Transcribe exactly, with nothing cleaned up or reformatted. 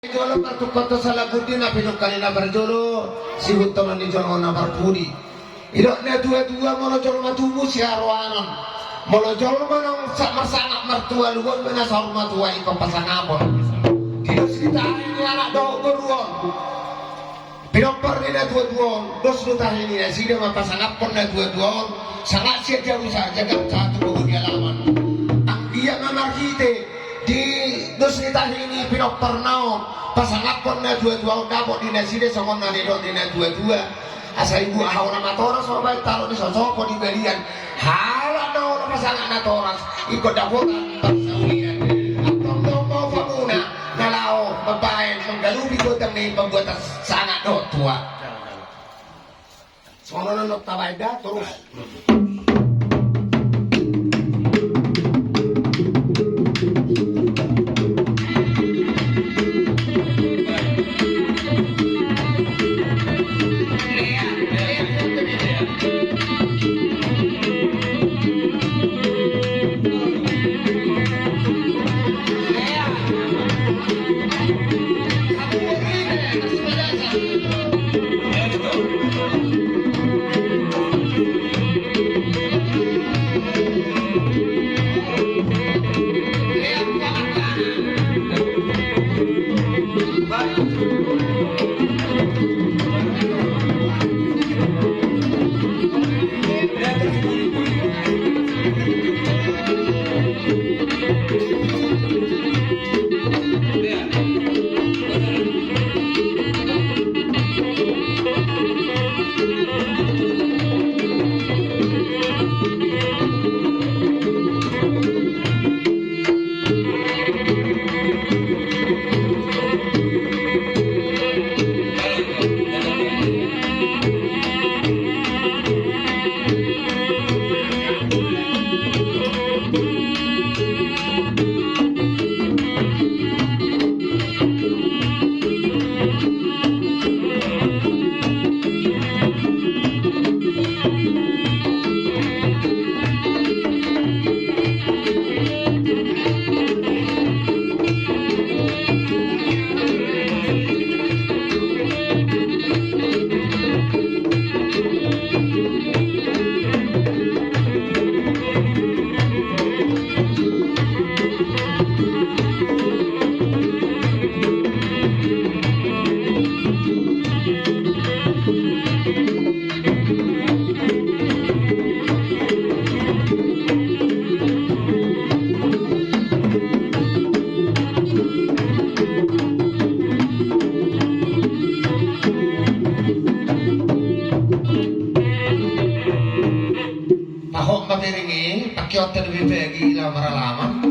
Jolo martungkot tu salanggundi na pinungka ni na parjolo, sihuntonon ni jolma na parpudi. Didok na tuatua, molo jolma tubu siharoanon, molo jolma naung sa-, marsangap martualuon, na saur matua ingkon pasangapon. Di dos ni tahi ni anak dohot boru on. Pinompar ni na tuatua on, dos do tahi ni nasida ma pasangaphon na tuatua on, sangap sian jabu sahat, jabu sahat tu boru ni alaman. Anggiat ma marhite di dos ni tahi ni pinomparna on pasangaphon na tuatua on, dapot di nasida songon na nidok ni na tuatua. Asa ibu aha ona matoras, baen talo ni sosopo di balian. Halak na olo pasangap natoras, ingkon dapotan parsaulian. Antong do maupa muna na laho mambaen manggalupi gotang ni pambuatan sangap dohot tua. Songon on tabaen da torus. Pahompa piring i, pakiota dope bagi laho maralaman.